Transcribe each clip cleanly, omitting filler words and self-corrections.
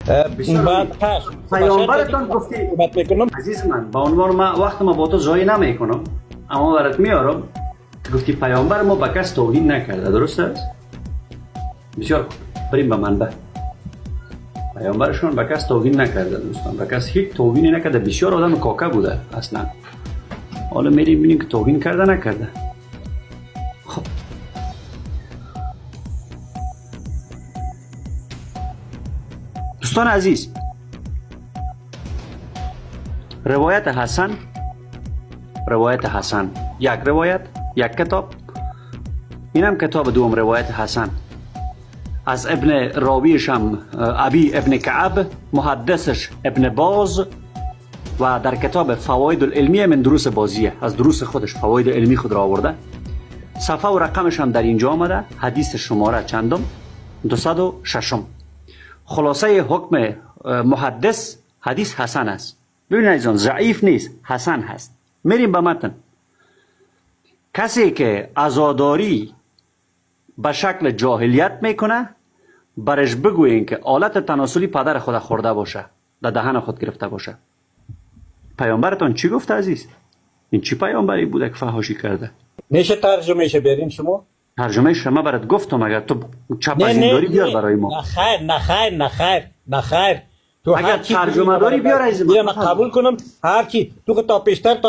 بعد پیامبرتان گفتی عزیز من، با عنوان ما وقت ما با تو ضایع نمیکنم، اما برات میارم. گفتی پیامبر ما به کس توهین نکرده، درست است؟ بسیار خوب، بریم به منبع. پیامبرشون به کس توهین نکرده دوستان، به کس هیچ توهینی نکرده، بسیار آدم کاکه بوده اصلا. حالا میریم ببینیم که توهین کرده نکرده. خب دوستان عزیز، روایت حسن، روایت حسن یک روایت، یک کتاب، اینم کتاب دوم روایت حسن از ابن راویش هم ابی ابن کعب، محدثش ابن باز، و در کتاب فواید العلمیه من دروس بازیه، از دروس خودش فواید علمی خود را آورده. صفحه و رقمش هم در اینجا آمده، حدیث شماره چندم؟ 206. خلاصه حکم محدث حدیث حسن است. ببینید عزیزان، ضعیف نیست، حسن هست. میریم به متن. کسی که عزاداری به شکل جاهلیت میکنه، برش بگویین که آلت تناسلی پدر خود خورده باشه، در دهن خود گرفته باشه. پیامبرتان چی گفت عزیز؟ این چی پیامبری بوده که فحاشی کرده؟ میشه ترجمه شه بریم شما؟ ترجمه شما برات گفتم، اگر تو چپ از این داری بیار برای ما. نه خیر، نه خیر، نه خیر، نه خیر. تو اگر ترجمه داری بیار عزیز من. من قبول کنم هر چی تو که تا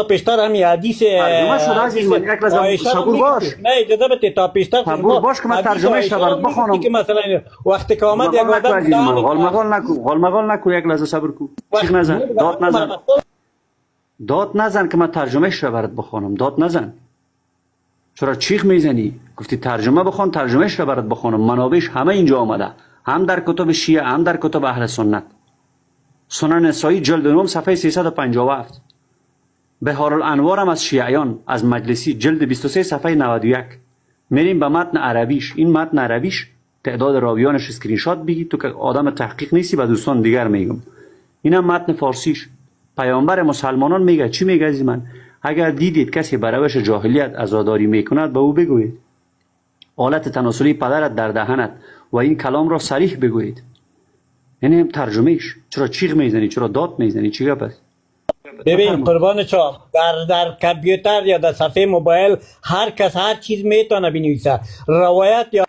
پیشتر همین حدیث ترجمه شده عزیز من. یک لحظه صبور باش. نه اجازه بده تا پیشتر صبور باش که من ترجمه ش برات بخوانم. که مثلا وقتی که آمد یک آدم غالمغال نکو، غالمغال نکو، یک لحظه صبر کو. چیخ نزن، داد نزن، داد نزن که من ترجمه ش برات بخوانم. داد نزن. چرا چیخ میزنی؟ گفتی ترجمه بخوان، ترجمه ش برات بخوانم. منابعش همه اینجا آمده، هم در کتب شیعه هم در کتب اهل سنت. سنن نسائی جلد 9 صفحه 357، بهار الانوار هم از شیعیان از مجلسی جلد 23 صفحه 91. میریم به متن عربیش. این متن عربیش تعداد راویانش اسکرین شات بگی، تو که آدم تحقیق نیستی، به دوستان دیگر میگم. اینم متن فارسیش. پیامبر مسلمانان میگه چی میگه عزیز من؟ اگر دیدید کسی به روش جاهلیت عزاداری میکند، به او بگویید آلت تناسلی پدرت در دهنت، و این کلام را صریح بگویید. یعنی ترجمهش. چرا چیغ میزنی؟ چرا داد میزنی؟ چی گپ است؟ ببین قربان شما، در کامپیوتر یا در صفحه موبایل هر کس هر چیز میتونه بنویسه. روایت یا